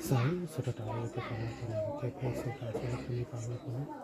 စၢ်ဧၢ, ဆိၣ်ထီၣ်တၢ်ဝဲပကီၢ်လၢကီၢ်န့ၣ် ကဲဖဲစိကၤဆၢလၢကမ့ၢ်ပာ်ဝဲ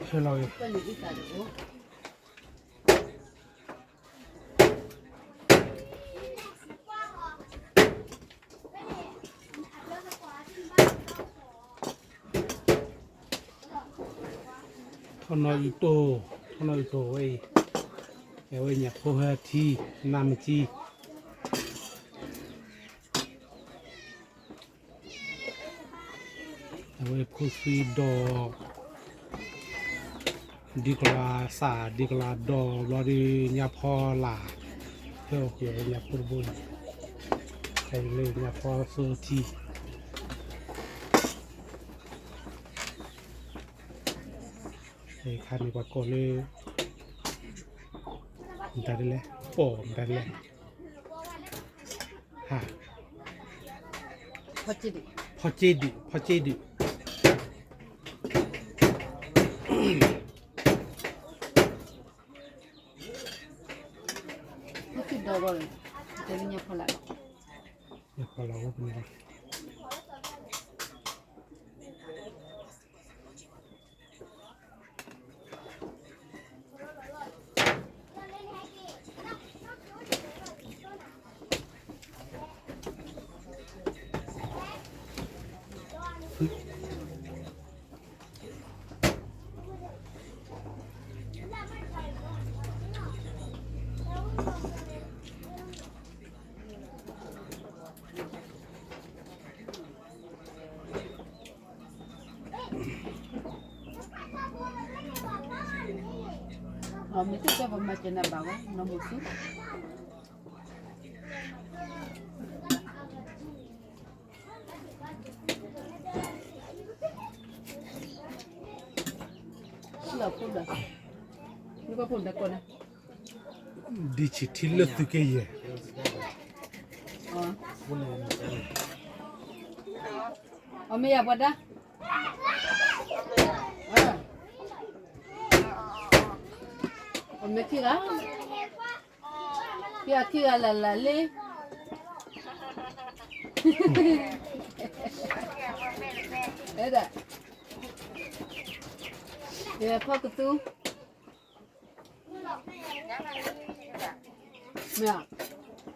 ပူၤလီၤ. ဖဲလီၤဂ့ၤ ထီၣ်နီၢ်အုးတိၢ်, ထီၣ်နီၢ်အုးတိၢ်ဝဲအံၤ, အဝဲညၣ်ဖိဟဲထံ, နါမကၠံ, အဝဲဖိသွံဒီး ဒ်ကလၤစၢ် ဒ်ကလၤဒီးဘျီဒီး ညါဖီလာ်, ဖဲအီၣ်ကွံာ်အဝဲညါဖိတဘိန့ၣ်, တၢ်အံၤလၢညါဖီစိထံ, အခါန့ၣ်ပှၤကိးလၢ မတၤဒ်လဲၣ်, ပိာ်မတၤဒ်လဲၣ်, ဟါ, ဖီက့ဒုး, ဖီက့ဒုး, ဖီက့ဒုး. ဖီက့ဒီးဘၣ်လီၤ, တဲလၢညါဖီလာ်လီၤ, ညါဖီလာ်ဝဲပန့ၣ်လီၤ. မ့ၢ်တၢ်ပမၤကနၣ်ဘၣ်ဝဲ နီၢ်မုၢ်ဆူ လီၤဖိဒီး နကဖိဒီးကိးန့ၣ် ဒ်ဆံးထံလၢသုးက့ယဲၢ် အမ့ၢ်ယၤပှၤဒါ အမ့ၢ်ခံဂၤ ခံဂၤခံဂၤလၢ်လၢ်လံ အဲဒၣ် ဖီကသူ မ့ၢ်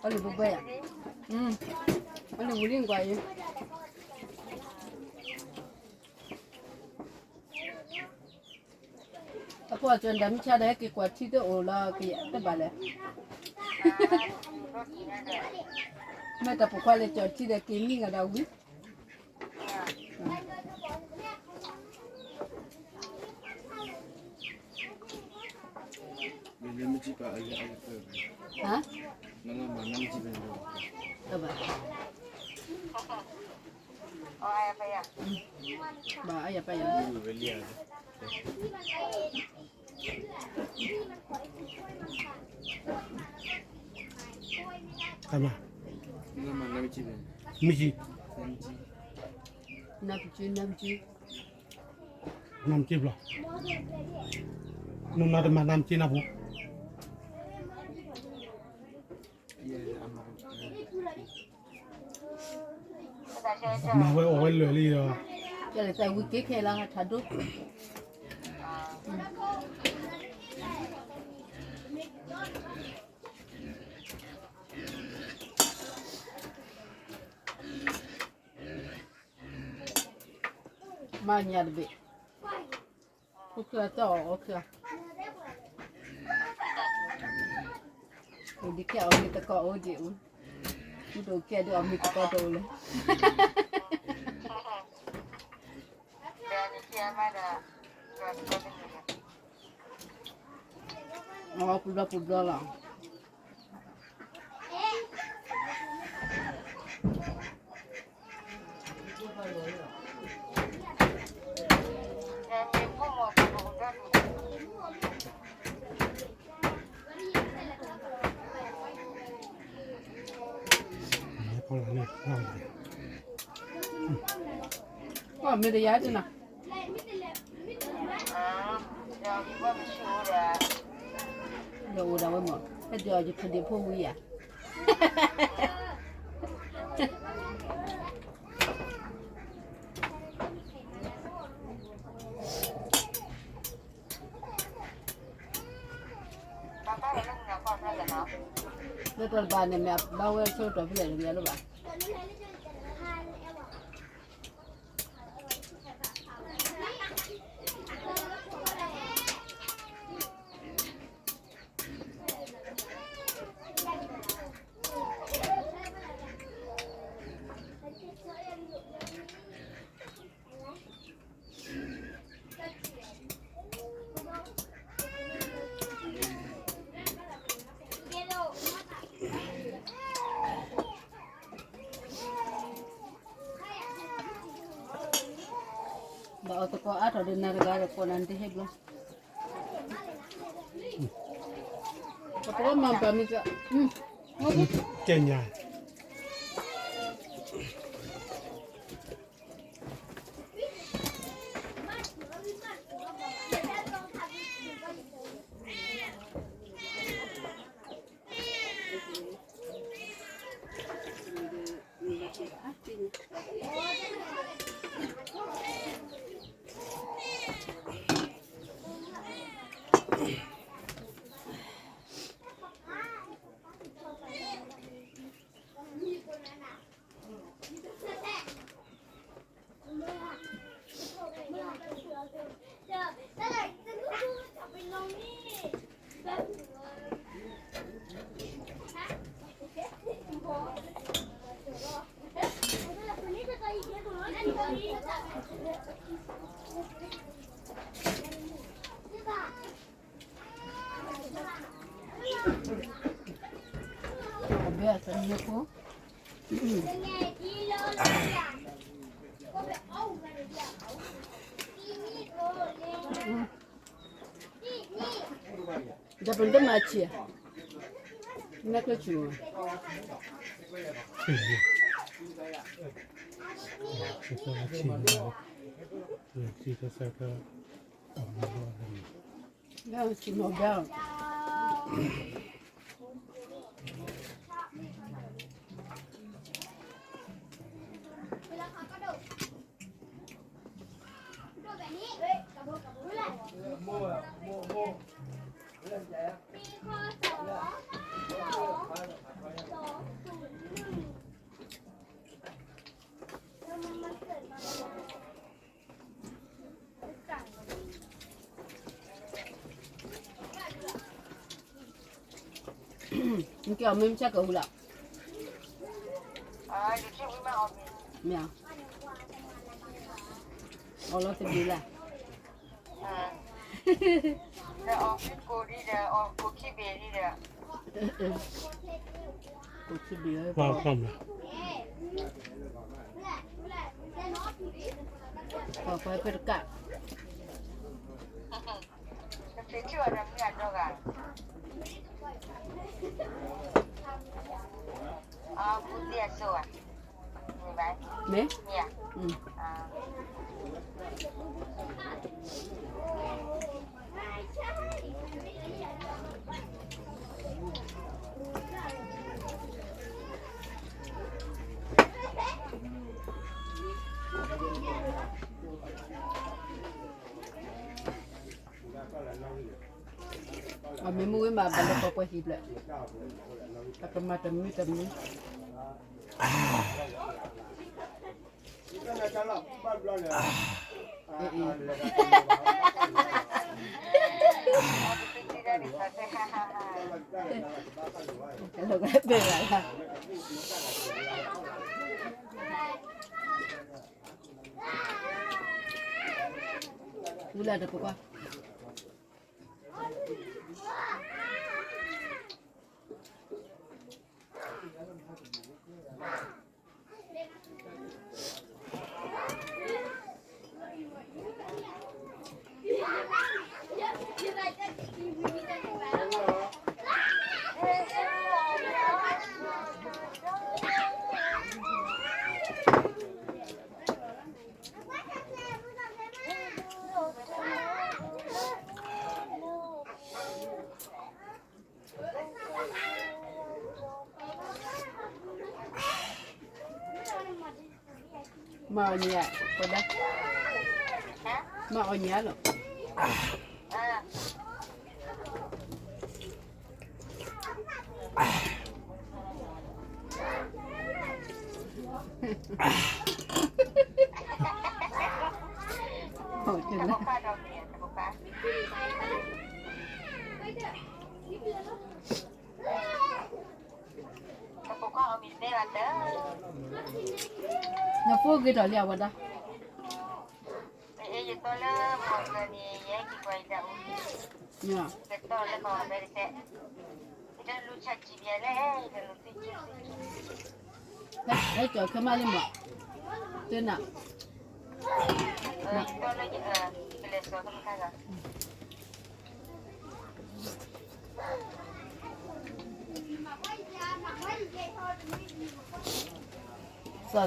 အလံာ်ပှဲၤပှဲၤယၤ အလံာ်ဝံၤလံကွၢ်အံၤ အဖိအစၢၤဒၣ်မုၢ်ဆါဒီး ဟဲက့ၤကွၢ်ထံတအိၣ်လီၤ ကယဲၢ်တဘၣ်လဲၣ် မ့ၢ်တၢ်ပိာ်ခွါလဲၤကၠီၣ်ထံဒီးက့ၤမံဂၤဒီးဝံၤ ဟါ ဘၣ်အါယၤပၢ်ယၤ မ့ၢ်ကံ နါပစု နါပစု နါပစုဘျီ နနီတမၤနါပစုနၢ်ပူၤ မၤဝဲအီၣ်ဝဲလၢာ်လံဒီး ကဲလၢသးဝံၤက့ၤခဲလၢာ်ထးဒိၣ် မၤညၣ်တဘ့ၣ် အိၣ်ခုၣ်အသီၣ်အီၣ်အိၣ်ခုၣ် အိၣ်ဒံးကဲအီၣ်မ့ၤသကိးအိၣ်ဒံးအူ မ့ၢ်တအိၣ်ကဲဒံးအီၣ်မ့ၤသကိးတအိၣ်လၢ အီၣ်ပူၤဘျီပူၤဘျီလီၤ မ့ၢ်တယါတနၤ အိၣ်ဒၣ်ဝဲမး, ဟဲဒုးအီၤယထီၣ်ဒ့ၣ်ဖိဝံၤယၤ, လၢတၢ်တဘၣ်န့ၣ် မ့ၢ်ဘၣ်ဝဲဆၢကတီၢ်ဖဲလဲၣ်တဂ့ၤလၢၤဘၣ်. ဘၣ်အီၤသကိးအါထီၣ်ဒီးနၤတဂၤဒီးကိးနၤတဟ့ၣ်ဘျီ, ပကမၤပာ်မ့ၢ်က, ကညါ အဘဲအသနၢ်ဖိ, ဒီးပတမၤဆံး, နကျိၣ်ဆူၣ်, ဆံးမီၤဘဲ, နက့ၤအီၣ်မ့ၢ်မ့ၢ်ဆၢကဝံၤလီၤ, မ့ၢ်, အီၣ်လီၤတဘ့ၣ်လၢ်, ကိၣ်ခံဘ့ၣ်လၢ်, ပှၤဖဲတကး မ့ၢ်, အမ့ၢ်မုၢ်ဝဲမး ဘၣ်လၢပှၤကွဲးဟံၣ်ဖျၢၣ်, ပကမၤတမံၤတမံၤ, အ့ၣ်, ဝံၤလၢတပကွၢ် အ မၤအီၣ်ညၣ်, မၤအီၣ်ညၣ်လီၤ. နဖိဂ့ၤထီၣ်လံအဝဲဒၣ်, ဟဲကၠီၤခဲမးလံမး, တနၤ, စီၤစ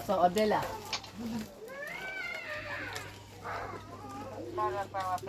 ီၤအီၤဘျဲၣ်လၢ်, ပှၤဝဲ